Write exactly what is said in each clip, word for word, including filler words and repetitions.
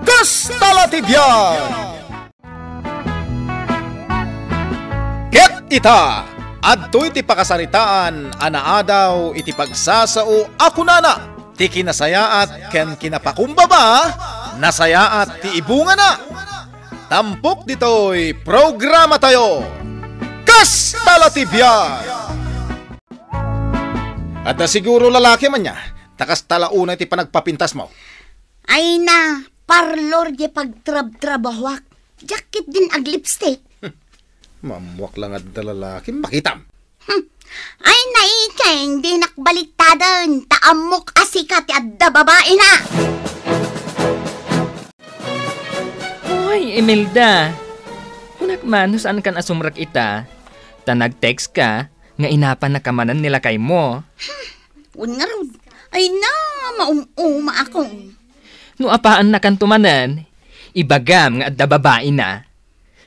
Kasta la ti biag! Ket ita, adtoy ti pakasaritaan a naadaw iti pagsasao a kunana, ti kinasayaat ken kinapakumbaba, nasayaat ti ibungana. Tampok ditoy programatayo, Kasta la ti biag! Adda siguro lalaki man ya, ta kasta la unay ti panagpapintasmo. Ay na, parlor di pagtrabtrabahuak. Diak ketdin aglipstick. Mammuak lang adda lalaki, makitam. Hmm. Ay, naikeng, dinak baliktaden, ta ammok a sika ti adda babaina. Hoy, Imelda! Kunak man, no saan kan a sumrek ita, ta nag-text ka, nga inapannaka manen ni lakaymo. Wen ngarud, ay na, maum-uma ako. No apaannakanto manen, ibagam nga adda babaina.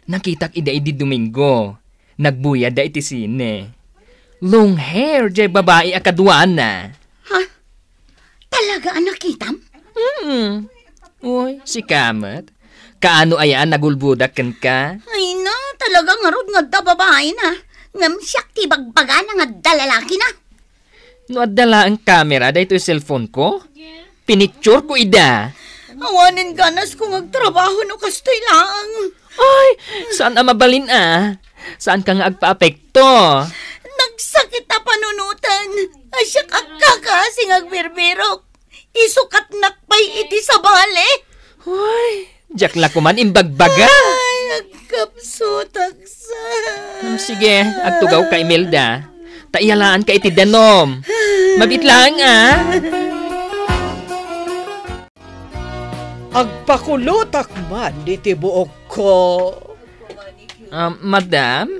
Nakitak ida idi Domingo. Nagbuyadda iti sine. Long hair jay babai a kaduana. Ha? Talaga a nakitam? Hmm. Uy, sika met. Kaano aya a nagulbodak kenka? Ay na, talaga ngarud nga adda babaina. Ngem siak ti bagbagana nga adda lalakina. No adda laeng kamera daytoy cellphone ko, pinicture ko ida. Awanen ganas ko nga agtrabaho no kastoy laeng. Ay, saan a mabalin a? Saan ka nga agpaapekto? Nagsakit a panunoten. A siak a kakasi nga agbirbirok. Isukatnak pay iti sabali. Hoy, diak la koman imbagbaga. Ay, agkapsutak sa. Hmm, sige, agtugaw ka, Imelda. Ta iyalaanka iti danum. Mabit laeng, a. Agpakulotak man iti buokko. Ah, madam,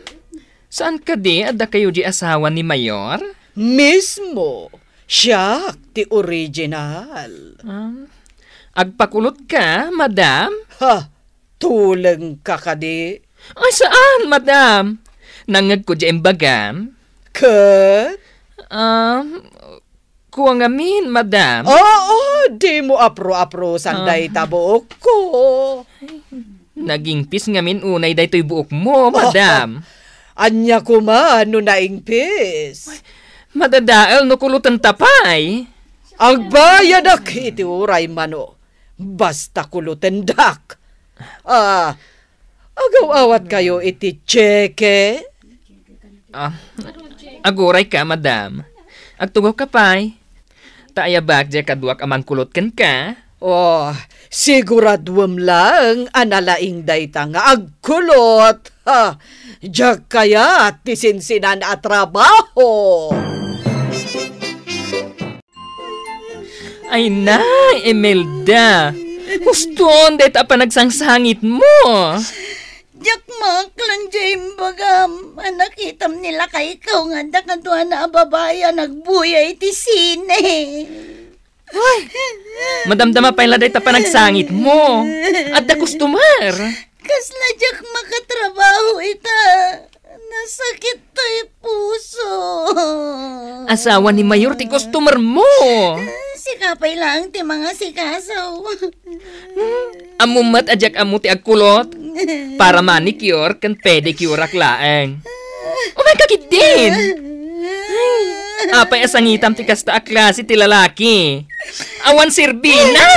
saan kadi a dakayo di asawa ni Mayor? Mismo. Siak ti original. Um, agpakulot ka, madam? Ha? Tuleng ka kadi? Ay, saan, madam? Nangngegko di imbagam. Ket? Um, kua ngamin, madam. Oo, dimo apro-aprosan Ah. dayta buokko. Nagingpis ngamin unay daytoy buokmo, madam. Ania koma no naingpis? Madadael no kulotenta pay. Agbayadak iti uray mano, basta kulotendak. Ah, agaw-awatkayo iti tseke? Ah, aguray ka, madam. Agtugaw ka pay. Ta ayabak diay kaduak a mangkulot kenka. Oh, siguraduem laeng a nalaing dayta nga agkulot. Ha, diak kayat ti sinsinan a trabaho. Ay na, Imelda. Huston dayta a panagsangsangitmo. Diak maaklan diay imbagam a nakitam ni lakayko nga adda kaduana a babai a nagbuya iti sine. Hoy! Madamdama pay la dayta panagsangitmo. Adda customer. Kasla diak makatrabaho ita. Nasakit toy puso. Asawa ni Mayor ti customer mo. Sika pay laeng ti mangasikaso. Hmm, ammo met a diak ammo ti agkulot. Para manicure ken pedicure ak laeng. Umayka ketdin. Apay a sangitam ti kasta a klase ti lalaki? Awan serbina.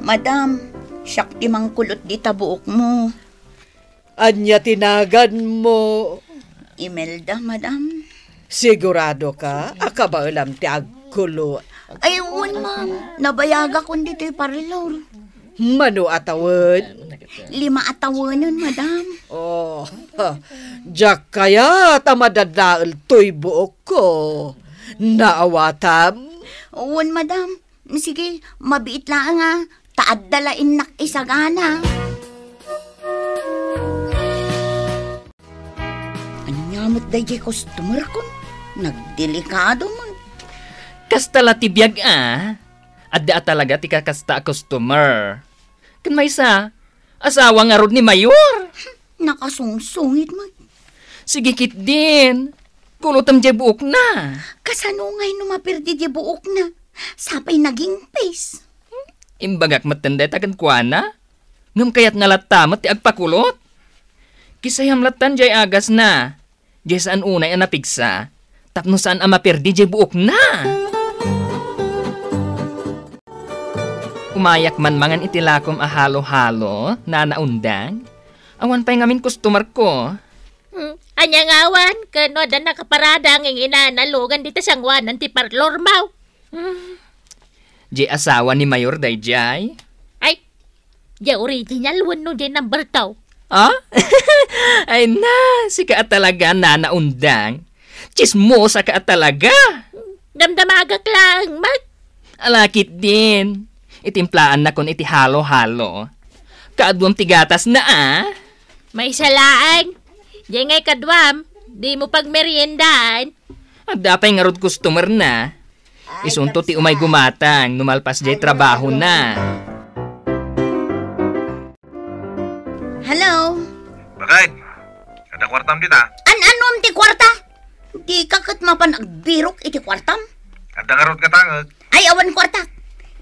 Madam, siak ti mangkulot dita buokmo. Ania ti naganmo? Imelda, madam. Sigurado ka a kabaelam ti agkulot? Ay, wen, ma'am. Nabayagakon ditoy parlor. Mano a tawen? Lima a tawenen, madam. Oh, diak kayat a madadael toy buokko. Naawatam? Wen, madam. Sige, mabiit laeng a, ta adda la innak isagana. Ania met daydiay customer kon? Nagdelikado met. Kasta la ti biag a. Adda a talaga ti kakasta a customer. Ken maysa, asawa ngarud ni Mayor. Nakasungsungit met. Sige ketdin. Kulotem diay buokna. Kasano ngay no maperdi diay buokna? Sapay nagingpis. Imbagak metten dayta kenkuana. Ngem kayat nga latta met ti agpakulot. Kisayam lattan jay agasna. Jay saan unay a napigsa. Tapno saan a maperdi jay buokna. Umayak man mangan iti lakom a halo-halo, Nana Undang. Awan pay ngamin customer ko. Hmm, ania nga awan? Ken no adda nakaparada nga ing-inana lugan dita sangoanan ti parlor mo? Hmm. Jay asawa ni Mayor dayjay? Ay, jay original wenno jay number two? Ah? Ay na, sika a talaga, Nana Undang. Tsismosa ka a talaga. Damdamagak laeng met. Alakit din. Itimplaan nakon iti halo-halo. Kaaduam ti gatas na, ah. Maysa laeng. Jay ngay kaduam, di mo pagmeriendaan. Adda pay ngarud customer na. Isunto ti umay gumatang, no malpas jay trabaho na. Hello? Bakit? Adda kuartam dita? An-anom ti kuarta? Dika ket mapan agbirok iti kuartam? Adda ngarud nga tangek. Ay, awan kuarta.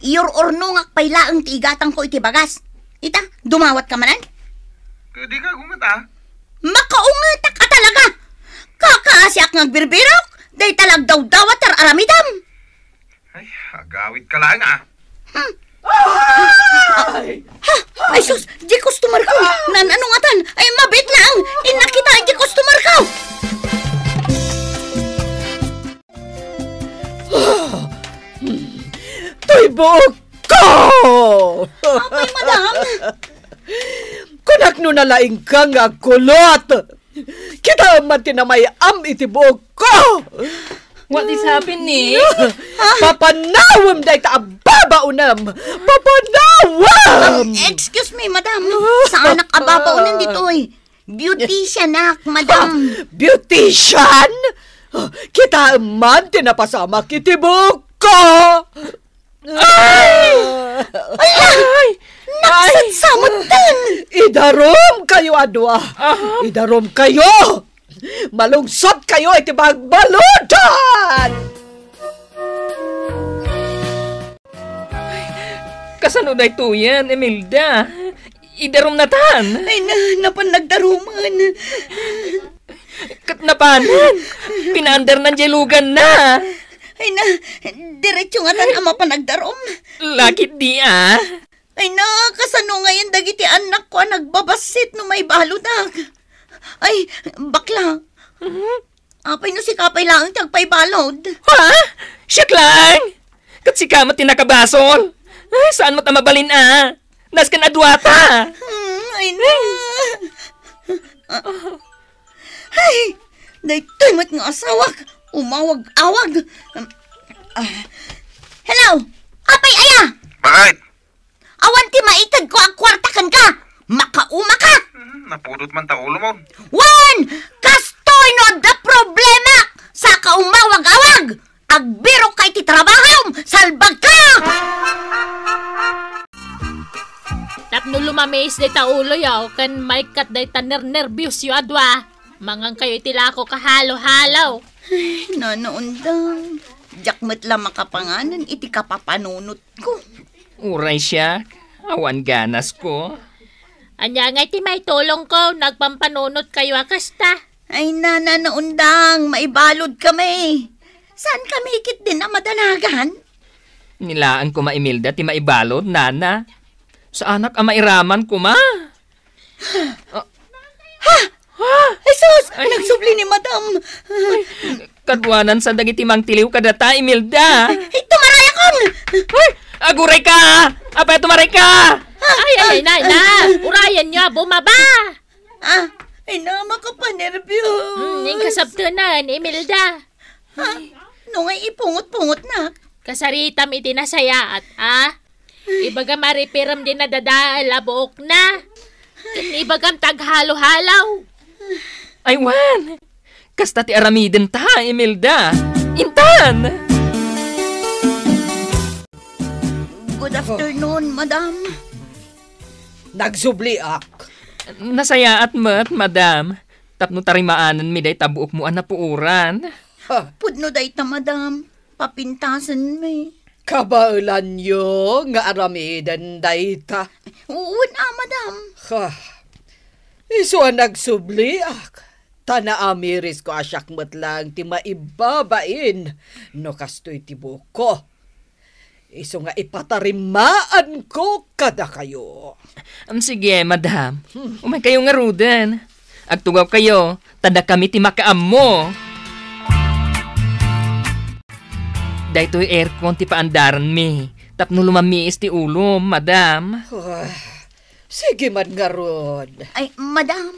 Iyur-urnongak pay laeng ti igatangko iti bagas. Ita, dumawat ka manen? Ket dika gumat, ah. Makaungetak a talaga! Kakaasiak nga agbirbirok, dayta la agdawdawat ti ar-aramidem. Ay, agawid ka laeng, ah. Hmm. Ay! Ha? Ay, sus! Di customer ko! Nan-ano ngatan? Ay, mabit lang! Innak kita, di customer ko! Toy buok ko! Apay, madam? Kunak no nalaing ka nga agkulot! Kitaem man ti namay-am iti buokko! What is happening? Papanawem dayta a babaonem! Papanawem! Excuse me, madam. Saanak a babaonen ditoy. Beautician ak, madam. Beautician? Kitaem man ti napasamak iti buokko! Ay! Ala! Ay! Naksatsametten! Idarum kayo a dua! Ah. Idarum kayo! Malungsot kayo iti bagbaludan! Kasano daytoyen, Imelda? Idarum natan? Ay na, napan nagdarumen. Ket napanen? Pinaandarnan jay luganna. Ay na, diretso ngatan a mapan agdarum. Lakit di, ah. Ay na, kasano ngayen dagiti annakko a nagbabassit no maibaludak? Ay, bakla. Mhm. Apay no sika pay laeng ti agpaibalud? Ha? Siak laeng? Ket sika met ti nakabasol? Ay, saan met a mabalin a? Nasken a duata. Hmm, ay na. Ay, daytoy met nga asawak. Umawag-awag. Ah, hello? Apay aya? Bakit? Awan ti maitedko a kuarta kenka. Makaumaka! Hmm, napudot man ta ulomon. Wen! Kastoy no adda problema! Saka umawag-awag! Agbirok ka iti trabahom! Salbag ka! Tapno lumamis dayta uloyo ken maikkat dayta nernerbiosyo a dua, mangan kayo iti lako kahalo-halo. Ay, Nana Undang, diak met la makapanganen iti kapapanunotko. Uray siak, awan ganasko. Ania ngay ti maitulongko no agpampanunot kayo a kasta? Ay, Nana Undang, maibalud kami. Saan kami ket din a madanagan? Nilaen koma Imelda ti maibalud, Nana. Saanak a mairaman koma. Ah. Ha? Ha? Ay, sus! Ay. Nagsubli ni Madam. Ay, kaduanan sa dagiti mangtiliw kadata, Imelda. Ay, tumaray akon! Ay, aguray ka! Apay, tumaray ka! Ay, ay, ay, na, na. Urayan nyo, bumaba! Ah, ay na, makapanerbio. Hmm, yung kasabtunan, Imelda. Ha? No ngay ipungot-pungot na? Kasaritam iti nasayaat, a? Ibagam a ripiram di nadadael a buokna. Ken ibagam taghalo-halaw. Ay, wen! Kasta ti aramiden ta, Imelda. Intan! Good afternoon, madam. Nagsubliak. Nasayaat met, madam. Tapno tarimaanenmi dayta buokmo a napuoran. Ha? Pudno dayta, madam. Papintasenmi. Kabaelanyo nga aramiden dayta. Wen a, madam. Ha, isu a nagsubliak, ta naamirisko a siak met laeng ti maibabain no kastoy ti buokko. Isu nga ipatarimmaanko kadakayo. Am, sige, madam. Hmm. Umaykayo ngaruden. Agtugawkayo, ta dakami ti makaammo. Daytoy aircon ti paandaranmi. Tapno lumamiis ti ulom, madam. Ah, sige man ngarud. Ay, madam,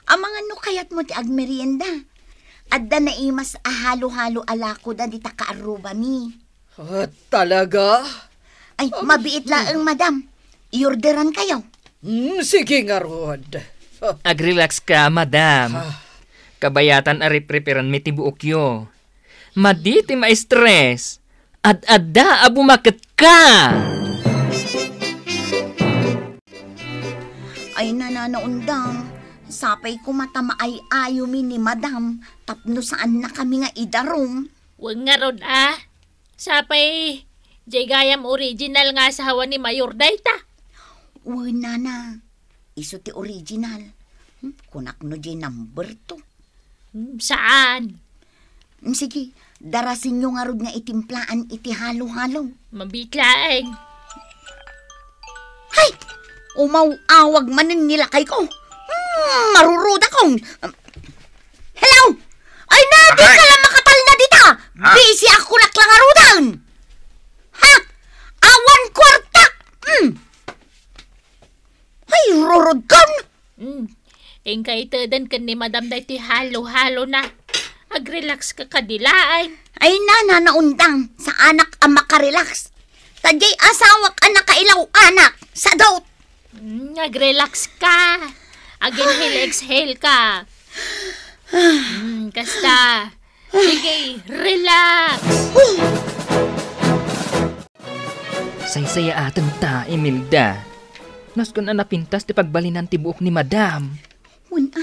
amangan no kayatmo ti agmerienda. Adda naimas a halo-halo a lakoda dita kaarrubami. Ah, talaga? Ay, mabiit laeng, madam. I-orderankayo. Hmm, sige ngarud. Ah. Agrelax ka, madam. Ah. Kabayatan a ripreparanmi ti buokyo. Madi ti ma-stress. Ad-adda a bumaket ka! Ay, Nanang Undang, sapay koma ta maay-ayomi ni madam tapno saannakami nga idarum. Wen ngarud a, sapay, jay gayam original nga asawa ni Mayor dayta. Wen, nana, isu ti original. Hmm, kunak no jay number two. Hmm, saan? Hmm, sige, darasenyo ngarud nga itimplaan iti halo-halo. Mabiit laeng. Hay! Umaw-awag manen ni lakayko. Hmm, marurudakon. Hello? Ay, na, di ka lang makatalna dita. Ah. Busy ako nak lang arudan. Ha? Awan kwarta. Hmm. Ay, rurudkon. Hmm. Inka iteden ken ni Madam daytoy halo-halona. Agrelax ka kadi laeng. Ay, Nanang Undang, saanak a makarelax. Ta jay asawak a nakailaw anak, sadot. Hmm, agrelax ka. Aginhale-exhale ka. Hmm, kasta. Sige, relax. Saysayaaten ta, Imelda. Nasken a napintas ti pagbalinan ti buok ni Madam. Wen a,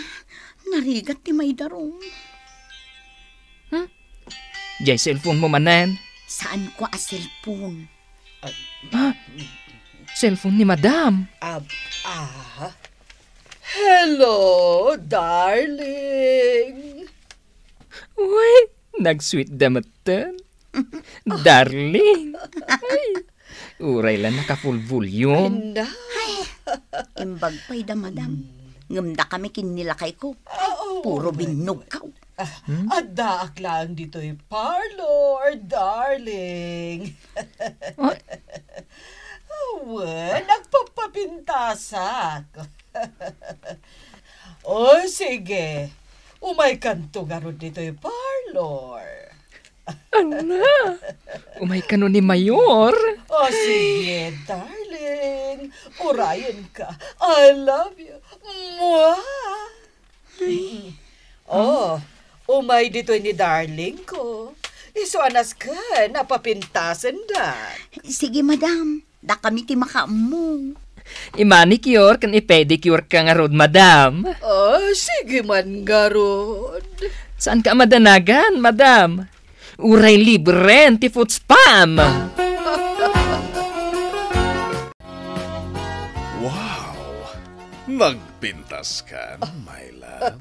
narigat ti maidarum. Hmm? Jay cellphone mo manen? Saanko a cellphone. Ah, cellphone ni Madam. Ah, ah. Hello, darling. Uy, nag-sweet da metten. Darling. Ay, uray la naka-full volume. Ay, na. Ay, imbag pay da, Madam. Hmm. Ngem dakami ken ni lakayko. Ah, oo, puro man. Binnugkaw. Ah, hmm? Addaak laeng ditoy parlor, darling. Ah? Wen, nagpapapintasak. O, sige. Umaykanto ngarud ditoy parlor. Ala, umaykano ni Mayor? O, sige, darling. Urayenka. I love you. Mwah! Oh, umay ditoy ni darling ko. Isu a nasken a papintasendak. Sige, Madam. Dakami ti makaammo. I-manicure ken i-pedicure ka ngarud, Madam. Ah, sige man ngarud. Saanka a madanagan, Madam? Uray libren ti foot spam. Wow! Nagpintas ka, my love.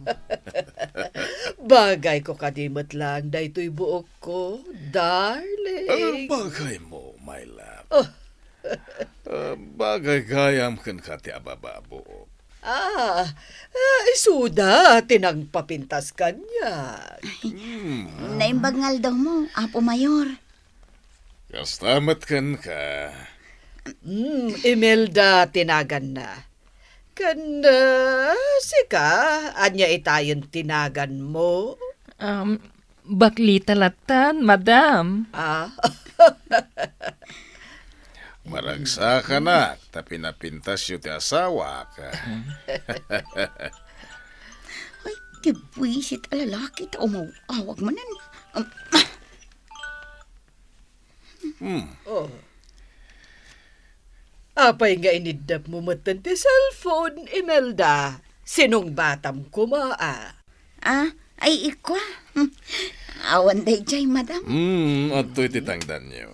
Bagayko kadi met laeng daytoy buokko, darling. Ah, bagaymo, my love. Oh. Ah, bagay gayam kenka ti ababa a buok. Ah, ah, isuda ti nangpapintas kaniak. Hmm. Naimbag nga aldawmo, Apo Mayor. Kasta met kenka. Hmm, Imelda ti naganna. Ken, ah, sika, ania itayen ti naganmo? Um, Baklita latan, Madam. Ah? Maragsakanak, ta pinapintasyo ti asawak. Ay, ti buisit a lalaki, ta umaw-awag manen. Um, Hmm. Oh. Apay nga iniddapmo metten ti cellphone, Imelda? Sinungbatam koma, a? Ah, ay, ikwa. Hmm. Awan daydiay, Madam. Hmm, adtoy ti tangdanyo.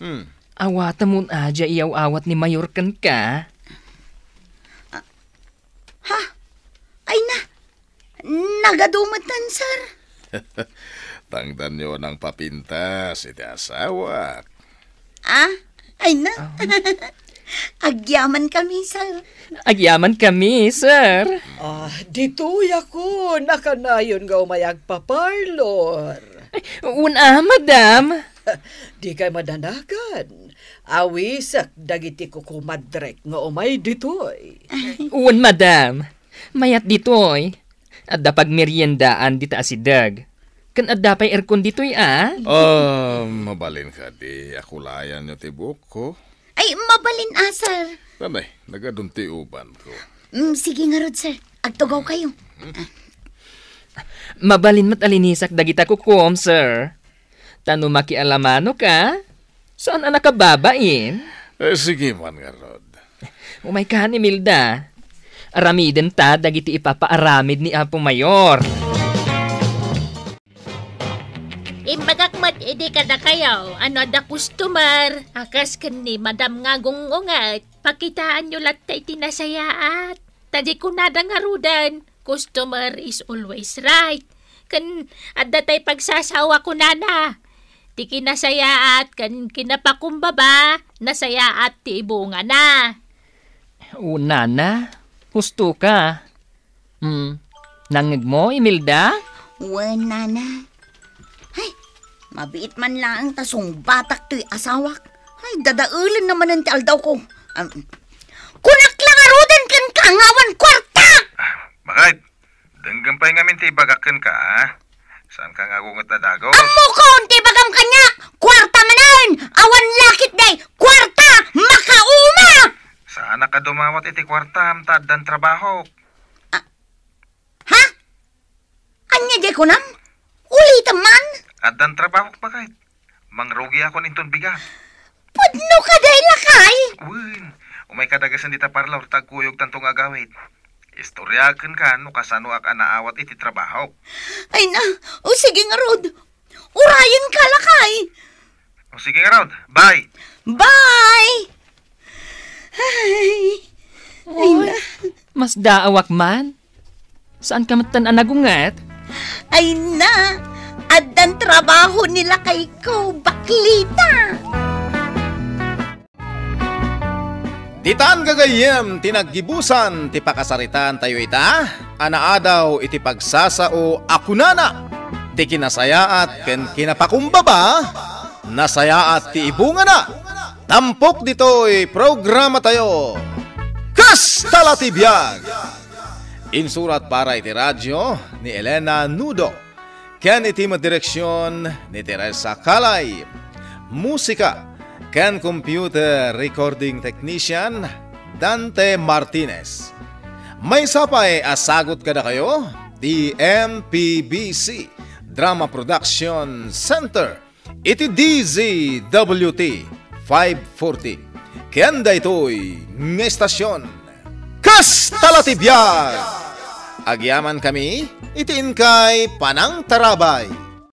Hmm. Awatem un adda iyaw-awat ni Mayor kenka? Ha? Ay na, nagadu metten, sir. Tangdanyo nang papintas iti asawak. Ah? Ay na. Ah. Agyaman kami, sir. Agyaman kami, sir. Ah, ditoy ako, nakanayon nga umay agpaparlor. Ay, una, madam. Dikay madanagan. Awisek dagiti kukumadrek nga umay ditoy. Wen, madam. Mayat ditoy. Adda pagmeriendaan dita asideg. Ken adda pay aircon ditoy, a? Ah, mabalin kadi a kulayanyo ti buokko? Ay, mabalin a, sir. Kanay, nagadun ti ubanko. Mm, sige ngarud, sir. Agtugaw kayo. Mabalin met a linisak dagita kukuam, sir. Ta no makialamanoka, saan a nakababain? Eh, sige man ngarud. Umayka, Imelda. Aramidenta dagiti ipapaaramid ni Apo Mayor. Imbagak met idi kadakayo, no adda customer, a kas ken ni Madam nga gungunget, pakitaanyo latta iti nasayaat. Ta di kunada ngaruden, "Customer is always right." Ken adda tay pagsasao a kunana, "Ti kinasayaat ken kinapakumbaba, nasayaat ti ibungana." O, nana, husto ka. Hmm, nangngegmo, Imelda? Wen, nana. Ay, mabiit man laeng ta sungbatak toy asawak. Ay, dadaelen na manen ti aldawko. Am, kunak la ngaruden kenka nga awan kuarta! Ah, bakit? Denggem pay ngamin ti ibagak kenka, a? Saanka nga agunget a dagus? Ammokon ti ibagam kaniak! Kuarta manen! Awan lakit day! Kuarta! Makauma! Saanak a dumawat iti kuartam ta addan trabahok. Ah, ha? Ania diay kunam? Ulitem man? Addan trabahok, bakit? Mangrugiakon inton bigat. Pudno ka day, lakay! Wen, umay ka dagesen dita parlor ta agkuyog tanto nga agawid. Istoryaak kenka no kasanoak a naawat iti trabahok. Ay na, o sige ngarud. Urayenka, lakay! O sige ngarud, bye! Bye! Ay, ay na. Masdaawak man. Saanka metten a nagunget? Ay na, addan trabaho ni lakayko, baklita. Ditan gagayyem ti naggibusan ti pakasaritaan tayo ita, a naadaw iti pagsasao a kunana, ti kinasayaat ken kinapakumbaba, nasayaat ti ibungana. Tampok ditoy programa tayo. Kasta la ti biag! Insurat para iti radio ni Elena Nudo ken iti direksion ni Teresa Calay. Musika ken computer recording technician, Dante Martinez. Maysa pay a sagut kadakayo ti M P B C Drama Production Center iti D Z W T five forty. Ken daytoy nga estasion, Kasta la ti biag! Agyamankami iti inkay panangtarabay.